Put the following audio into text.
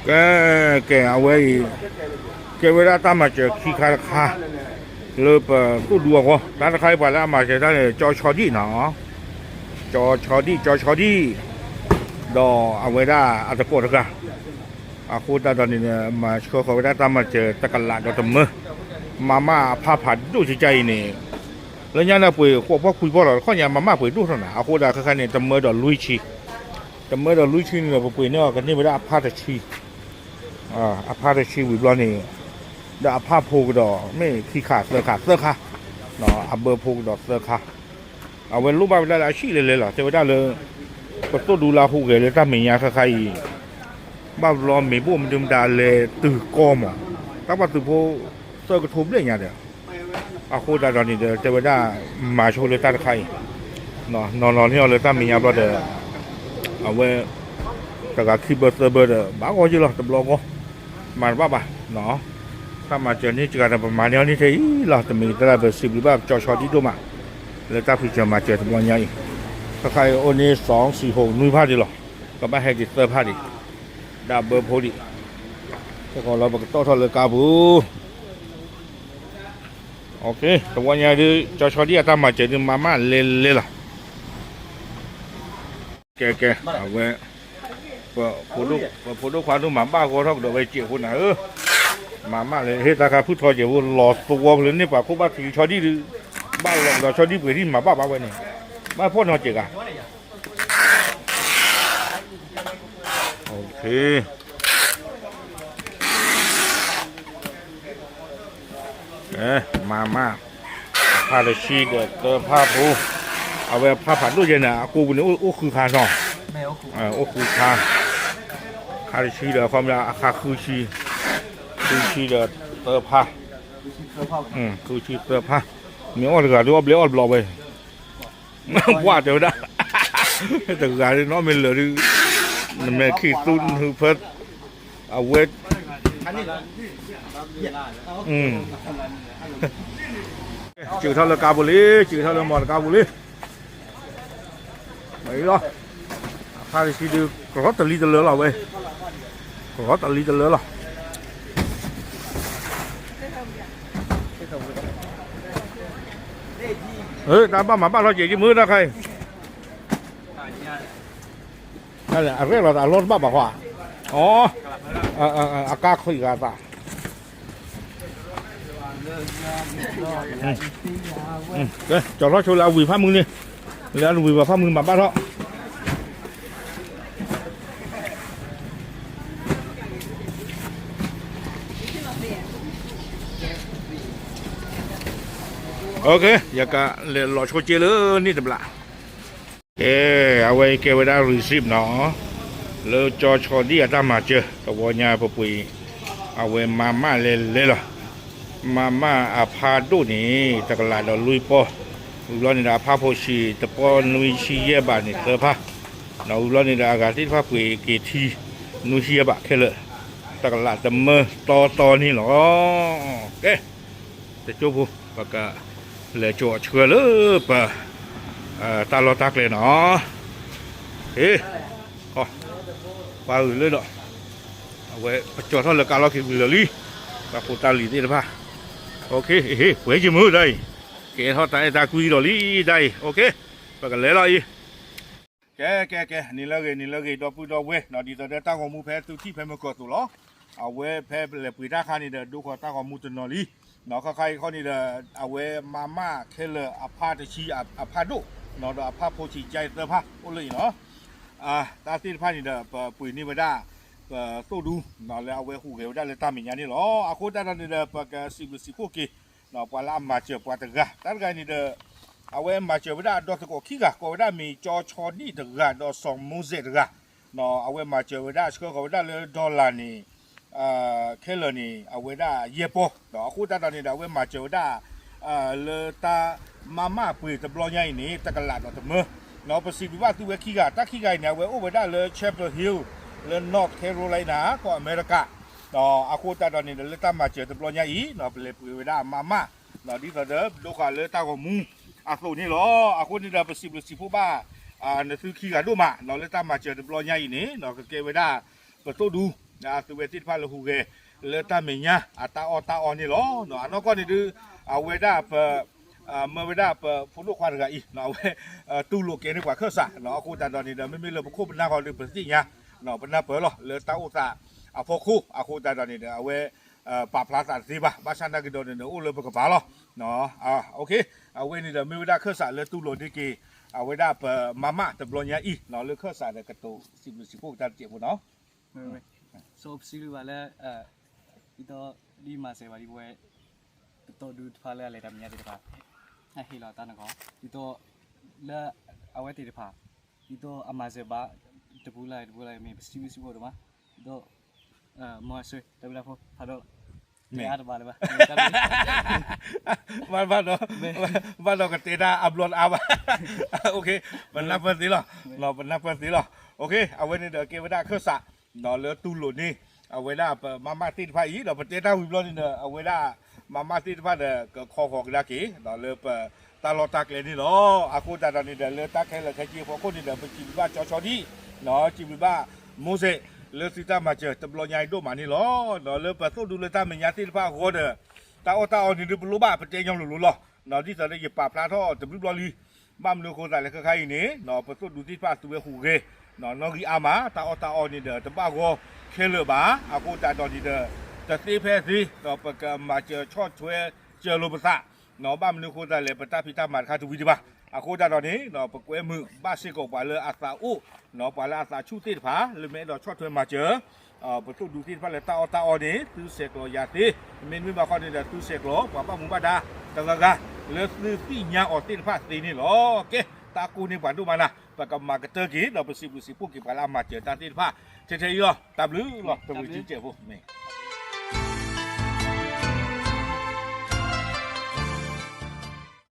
ကဲ, ကဲ, အဝဲအံၤ ကဲဝဲဒၣ်တၢ်မၤစၢၤခံခါတခါ လၢပသိၣ်ဒူအဂီၢ်, တၢ်တခါအံၤပှၤလၢအမၤစၢၤတၢ်န့ၣ် ကၠီဆီဒံၣ်နီၤ, ကၠီဆီဒံၣ်, ကၠီဆီဒံၣ်, ဒီးအဝဲဒၣ်အတကိးတဂၤ, အဃိသတးဒီးန့ၣ် မၤဆှၢဃီၤဝဲဒၣ်တၢ်မၤစၢၤတကလးဒီးတမၢ, မၤမၢ်အဖးဖးဒိၣ်ကကါအံၤန့ၣ်, လၢညါန့ၣ်ပှ့ၤဃိးဖီၣ်ခွံဖီၣ်လီၤ, တခီညါမၤမၢ်ပှ့ၤဒိၣ်ထီၣ်နၤ, အဃိသတးခဲခါန့ၣ် တမၢဒီးလွံၢ်ဆံ တမၢဒီးလွံၢ်ဆံန့ၣ်ဒီး ပပှ့ၤန့ၢ်အီၤကန့ၢ်ဝဲဒၣ်အဖးတဆံ, အဖးတဆံဝံၤဘျီန့ၣ်, ဒီးအဖးဖိကဒီး မ့ၢ်ခံခါသၢခါ, သၢခါ, အဘၢဖိကဒီးသၢခါ, အဝဲလိၣ်ဘၣ်ဝဲဒၣ်လၢအဆံၣ်လဲၤလဲၤလီၤ, တဲဝဲဒၣ်လၢ ပသိၣ်ဒူလၢဟူးဂဲၤလၢတၢ်မဲာ်ညါခဲခါအံၤ, ဘၣ်ဘျီမ့ၢ်ဘိၣ်မနုၤမတၤလဲၤတုၤကီမး, တၢ်ဘၣ်သုးဖိသၢကထိဘျဲၣ်ညါဒီး အဃိသတးဒီးန့ၣ်ဒီး တဲဝဲဒၣ် မၤဆိလၢတၢ်တခါအံၤ, နီၤနီၤန့ၢ်အီၤလၢတၢ်မဲာ်ညါဘျီဒီး အဝဲ တဂၤခံဘၢသၢဘၢဒီး ဘၣ်ဂီၢ်ယ့ၢ်လီၤ တဘျီဂီၢ်, မၤတဘၣ်ဘၣ်နီၤ, တၢ်မၤစၢၤန့ၣ်စှၤဒီး ပမၤန့ၢ်အီၤန့ၢ်ထဲအံၤလီၤ, တမ့ၢ်တၢ်လၢပစံးဘျုးဘၣ်ပကၠီဆီဒံၣ်ဒိၣ်မး, လၢတၢ်ဖံးစၢၤမၤစၢၤတဘျီညါအံၤ, ခဲခါအံၤအိၣ်န့ၢ်စီၤစံၤဟိးနွံဖၣ်ဒံးလီၤ, ကဘၣ်ဟဲက့ၤသၢဖၣ်ဒံး, ဒၣ်ဘၢဖိဒံး, ခဲကီးလီၤပကတီၢ်ထီၣ်လၢကါပူၤ တဝီညါဒုး ကၠီဆီဒံၣ်အတၢ်မၤစၢၤဒုး မၤမၢ်လဲၤလဲၤလီၤ, ကဲကဲ, အဝဲ ပဖိဒိၣ်ခွါဒုးမၤဘၣ်ဂီၤထီၣ်ကဒီးဝဲစဲးဖိနၤဧၢ, မၤမၢ်လဲၤ ဟ့ၣ်တၢ်ခါဖုၣ်ထီစဲးဖိ လီၤသဝီဖဲလၢန့ၣ်ပှၤခိၣ်ဘၣ်ထံဆီဒံၣ်ဒုး, ဘၣ်လီၤကဒီးဆီဒံၣ်ပှ့ၤဒံၣ်မၤဘၣ်ဘၣ်ဝဲန့ၣ်, ဘၣ်ဖှီၣ်နီၤစဲးဂၤ မၤမၢ်, ဖးတဆံဒီးသၢဖၣ်ဖိ, အဝဲဖးဖးဒိၣ်ယဲန့ၣ် အကိးပူၤန့ၣ် အိၣ်ဃုခါနီၤ, အိၣ်ဃုခါ, ဖးတဆံဒီးအခီပညီအခါဃုဆံ, ဃုဆံဒီးသၢဖၣ်, ဃုဆံသၢဖၣ်, မ့ၢ်အီၣ်တဂၤဒုးအီၣ်ဘျဲအီၣ်တဘျီဝဲ ပှၢ်တဲဝဲဒၣ်, တဂၤဒုးနီၢ်မ့ၢ်လၢာ်ဒုး, နမဲာ်ခံးသူနုာ်ဖၢ, အဝဲ, စံးထီၣ်လၢကါပူၤလံ, စံးထီၣ်လၢမီတကါပူၤလံ, မ့ၢ်လီၤ, အခါတဆံဒုး ကရီတလံတလၢလီၤဝဲ, ကရီတလံတလၢလီၤ တၢ်ဘၣ်မၤဘၣ်ထီၣ်က့ၤက့ၤမုၢ်တၢ်ခါအံၤ, အရဲၣ်လီၤသးအလီၢ်တဘၣ်ဘၣ်ဃီ, အကါခွံဂၤသး, ကၠီၤထီၣ်ဆိလၢအဝံၤဖၣ်မုၢ်န့ၣ်, လၢအဝံၤဘၣ်ဖၣ်မုၢ်မၤဘၣ်ထီၣ် ယကလဲၤလီၤဆိက့လၢန့ၣ်တဘျီ, ကဲ, အဝဲကဲဝဲဒၣ် receipt နီၤ, လၢကၠီဆီဒံၣ်အတၢ်မၤစၢၤ တဝီညါပပှ့ၤ, အဝဲမၤမၢ်လဲၤလဲၤလီၤ, မၤမၢ်အဖးဒိၣ်န့ၣ် တကလးဒီးလွံၢ်ပီၢ်, ဝံၤဘျီန့ၣ်ဒီးအဖးဖိဆံးတပီၢ်နွံဆံယဲၢ်ဘးန့ၣ်သၢဖၣ်, ဒီးဝံၤဘျီန့ၣ်ဒီးအဂၤသ့ၣ်တဖၣ်ပှ့ၤက့ၤထံ နွံဆံယဲၢ်ဘးခဲလၢာ်, တကလးတမၢတီတီန့ၣ်လီၤ, ကဲ တကၠိဖိ ပကလဲၤစိာ်အဆှၢလၢပ တၢ်လီၢ်တၢ်ကျဲနီၤ, ဟ့ၣ်, ပှၤဂုာ်လၢဒီး အဝဲပကၠီၤထီၣ်လၢကါလီၢ်ခံဝံၤလၢာ်လံ, ပှၤဖိတၢ်လံၤသ့ၣ်တဖၣ်, ဟ့ၣ် ပှဲၤက့ၤမုၢ်တၢ်အံၤ, ကဲထီၣ်တၢ်အဲၣ်တၢ်ကွံဒီးလံတၢ်အံၤ, ပကလဲၤလီၤအံၤ ကဲ ကဲ ကဲ နံၤလၢဂ့ၤ နံၤလၢဂ့ၤ ဒီပုၢ်ဒီဝဲၢ်နီၤ, ဒ်သိးဒီးတၢ်ဂီၤမူဖဲသုထံၣ်ဖဲမုၢ်ကီၢ်သိးလီၤ, အဝဲဖဲလဲၤပှ့ၤတၢ်ခါန့ၣ်ဒီး ဒိဃီၤတၢ်ဂီၤမူတနီၤလံ, နီၤ ခါခါအံၤခီန့ၣ်ဒီး အဝဲမၤမၢ်ခဲလၢာ်အဖးတဆံ အဖးဒိၣ်, နီၤဒီးအဖးဖိဆံးကါအံၤသၢဖး အိၣ်လၢအံၤနီၤ, တၢ်သ့ၣ်တဖၣ်န့ၣ်ဒီး ပပှ့ၤန့ၢ်ဝဲဒၣ် ပသိၣ်ဒူ နီၤ လၢအဝဲဟူးဂဲၤဝဲဒၣ်လၢတၢ်မဲာ်ညါန့ၣ်လီၤ, အဃိသတးဒီးန့ၣ်ဒီး ပကစံးဘျုးစံးဖှိၣ်က့ၤ ပှၤလၢအမၤစၢၤပှၤတဂၤ တၢ်တဂၤန့ၣ်ဒီး အဝဲမၤစၢၤဝဲဒၣ်အဒီသကိးခံဂၤ ကိးဝဲဒၣ်မ့ၢ်ကၠီဆီဒံၣ်တဂၤ ဒီးစီၤမိစဲးတဂၤ, အဝဲမၤစၢၤဝဲဒၣ်ဆှၢဃီၤဝဲဒၣ်လၢ dollar န့ၣ် ခဲလၢာ်န့ၣ် အဝဲဒၣ်ယဲၢ်ပီၢ်, ဒီးအဃိသတးဒီးန့ၣ်ဒီး အဝဲမၤစၢၤဝဲဒၣ် လၢတၢ်မၤမၢ်ပှ့ၤတဘျီညါအံၤန့ၣ် တကလးဒီးတမၢ, ဒီးပစံးဘျုးဘၣ်သုဝဲခံဂၤ တၢ်ခံဂၤအံၤန့ၣ် အဝဲအိၣ်ဝဲဒၣ်လၢ Chapel Hill လၢ North Carolina ကီၢ်အမဲရကၤ ဒီးအဃိသတးဒီးန့ၣ်ဒီး လၢတၢ်မၤစၢၤတဘျီညါအံၤ ပလဲၤပှ့ၤဝဲဒၣ်မၤမၢ် ဒ်သိးဒီး ပဒိဃာ်လၢတၢ်ဂီၤမူအသိးန့ၣ်လီၤ. အဃိန့ၣ်ဒီး ပစံးဘျုးစံးဖှိၣ်ဘၣ် နသုခံဂၤဒိၣ်မး လၢတၢ်မၤစၢၤတဘျီညါအံၤန့ၣ် ကကဲဝဲဒၣ် ပသိၣ်ဒူ အသုဝဲသ့ၣ်တဖၣ်လၢဟူးဂဲၤ လၢတၢ်မဲာ်ညါအတၢ်အီၣ်တၢ်အီန့ၣ်လီၤ. အနီၢ်ကီၢ်န့ၣ်ဒုး အဝဲဒၣ်ပ မၢဝဲဒၣ်ပဖိဒိၣ်ခွါတဂၤအံၤ အဝဲ တူၢ်လိာ်ကဲန့ၢ်ပှၤခၢၣ်စး အဃိသတးဒီးန့ၣ်ဒီး မ့မ့ၢ်လၢပခိၣ်ပနၢ်ဃီဒီး ပသ့ၣ်ညါ ပနၢ်ပၢၢ်လီၤ လၢတၢ်အိၣ်သးအဖီခိၣ် အဃိသတးဒီးန့ၣ်ဒီး အဝဲ ပာ်ဖျါသးတသ့ဘၣ် ဘၣ်ဆၣ်သနာ်က့ဒီးန့ၣ်ဒီး အိၣ်လၢပကပၤလီၤ. အဝဲန့ၣ်ဒီး မ့ၢ်ဝဲဒၣ်ခၢၣ်စးလၢတူၢ်လိာ်န့ၢ်က့ၤ အဝဲဒၣ်ပမၤမၣ်တဘျီညါအံၤ လၢခၢၣ်စးဒီးကတိၤစံးဘျုးစံးဖှိၣ်ကတၢ်တစဲးဖိနီၤ. စီပစံးဘျုးဘၣ်လၢ ဒ်သိး ဒ်မၤစၢၤဘၣ်ဒ်ပဝဲ ပသိၣ်ဒူတဖၣ်လၢအလဲၤတၢ်မဲာ်ညါသ့ၣ်တဖၣ် အဟ့ၣ်လီၤတၢ်နဂီၢ် ဒ်သိး လၢအဝဲသ့ၣ်တဖၣ် ဒ်သိးအမၤစၢၤဘၣ် တပူၤလၢ်တပူၤလၢ်မ့ၢ် ပစံးဘျုးစံးဖှိၣ်ဒိၣ်မး ဒ်သိး မီၤအဆၢ တၢ်ဘျုးဖှိၣ် ဖးဒိၣ် မ့ၢ် တဲအါတဘၣ်လၢၤဘၣ် ဘၣ်ဒီး ဘၣ်ဒီးကတဲတၢ်အဘျီတအါဘၣ် ပနၢ်ပၢၢ်သ့လီၤ ပနၢ်ပၢၢ်သ့လီၤ အဝဲန့ၣ်ဒီးကဲဝဲဒၣ်ခၢၣ်စး လၢတူၢ်လိာ်န့ၢ် အဝဲဒၣ်ပမၤမၣ်သ့ၣ်တဖၣ်အံၤ ဒီးပတဲတၢ်ဝံၤဘျီန့ၣ်ဒီး အဝဲဒၣ်မၤမၣ်သ့ၣ်တဖၣ်ဒီး ကခီဃီၤကဒါက့ၤ ဒီးလၢပတၢ်လီၢ်တၢ်ကျဲန့ၣ်လီၤ. အဃိသတးဒီးန့ၣ်ဒီး လၢတၢ်ခဲလၢာ်ခဲဆ့အဖီခိၣ်န့ၣ်ဒီး ပစံးဘျုးဘၣ်ကၠီကၠီဒံၣ် စံးဘျုးဘၣ် မိစဲး လၢသုတၢ်မၤစၢၤတဘျီညါအံၤဒိၣ်မးန့ၣ်လီၤ. ဒီးလၢပသိၣ်ဒူလၢတၢ်မဲာ်ညါသ့ၣ်တဖၣ်အဂီၢ်ဒီး တၢ်အီၣ်တၢ်အီန့ၣ်ဒုးပလိၣ်ဘၣ်ပတဲညီလိၤလိၤလီၤ. ဒ်သိးလၢယပာ်ဖျါထီၣ်တဘျုးဘျီလံ ဘၣ်မနုၤအဃိသတးလဲၣ်ခဲခါအံၤန့ၣ် ပသိၣ်ဒူသ့ၣ်တဖၣ်သုဝဲဟူးဂဲၤ နီၣ်ဂံၢ်အါမး တၢ်အီၣ်တၢ်အီန့ၣ်ဒီးတဘၣ်ဂီၤခဲလၢာ်ဘၣ်. အဃိသတးဒီးန့ၣ်ဒီး တသ့ဖဲသ့ ဒီးပကမၤစၢၤဆီၣ်ထွဲစၢၤလိာ်ပသး ဘၣ်မနုၤအဃိသတးလဲၣ် ပတၢ်ဖံးတၢ်မၤတခါတဝံၤဒံးဘၣ်. အဃိသတးဒီးန့ၣ် ပကွဲမုာ်ဘၣ်စ့ၢ်ကီးပှၤလၢအသးအိၣ် ပှၤလၢအသးဆူၣ်သ့ၣ်တဖၣ် လၢမ့ၢ်အဲၣ်ဒိးဆီၣ်ထွဲမၤစၢၤ ပသိၣ်ဒူသ့ၣ်တဖၣ်လၢတၢ်အီၣ်တၢ်အီန့ၣ် သုဆဲးကျိးယၤသ့, မ့တမ့ၢ်ဘၣ်ဃီန့ၣ်ဒီး သုဆဲးကျိးပှၤဘၣ်မူဘၣ်ဒါတဂၤဂၤ လၢသုသ့ၣ်ညါအီၤသ့ၣ်တဖၣ်သ့န့ၣ်လီၤ. ကဲ, တၢ်ကိးန့ၢ်ပှၤဒိၣ်မးနၤ, ပကမၤကတၢၢ်က့ၤ ဒီးပစံးဘျုးစံးဖှိၣ်က့ၤပှၤလၢအမၤစၢၤတၢ်သ့ၣ်တဖၣ် ထဲထဲအံၤလီၤ. တၢ်ဘျုးလီၤ, တၢ်ဘျုးစဲးဖိမ့ၢ်